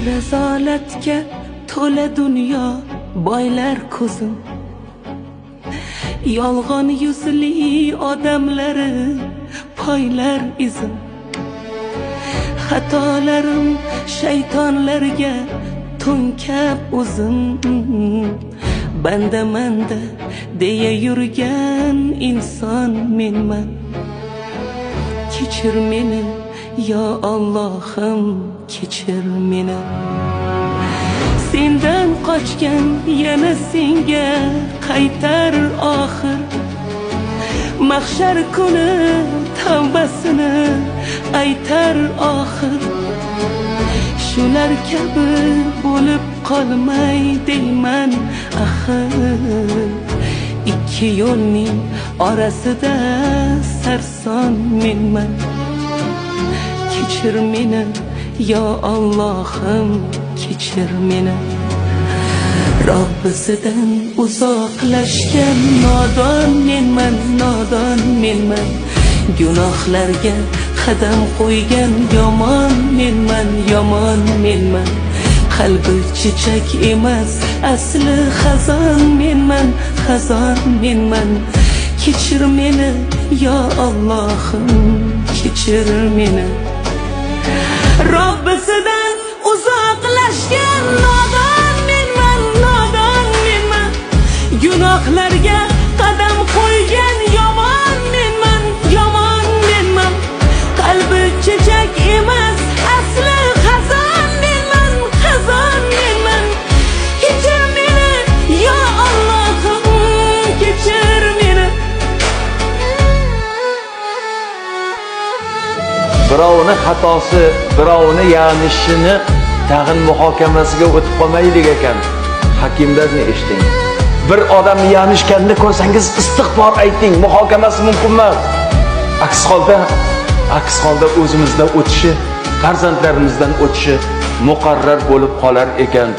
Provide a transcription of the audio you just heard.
Razolatga to'la dunyo boylar ko'zim, yolg'on yuzli odamlari poylar izim. Xatolarim shaytonlarga to'nkab o'zim, bandamanda deya yurgan inson menman. Kechir meni yo Allohim, kechir meni. Sendan qochgan yana senga qaytar oxir. Mahshar kuni tavbasini aytar oxir. Shular kabi bo'lib qolmay deyman axir. Ikki yo'lning orasida sarson menman. Kechir meni yo Allohim, kechir meni. Robbisidan uzoqlashgan nodon menman, nodon menman. Gunohlarga qadam qo'ygan yomon menman, yomon menman. Qalbi chechak emas, asli xazon menman, xazon menman. Kechir meni yo Allohim, kechir meni. Robbisidan uzoqlashgan nodon menman, nodon menman. Gunohlarga qadam qo'ygan yomon menman, yomon menman. Qalbi chechak emas, asli xazon menman, xazon menman. Kechir meni yo Allohim, kechir meni. Birovni xatosi, birovni yanishini tag'in muhokamasiga o'tib qolmaylik ekan. Hakimlarni eshiting. Bir odamni yanishganini ko'rsangiz istig'for ayting, muhokamasi mumkin emas. Aks holda o'zimizdan o'tishi, farzandlarimizdan o'tishi muqarrar bo'lib qolar ekan.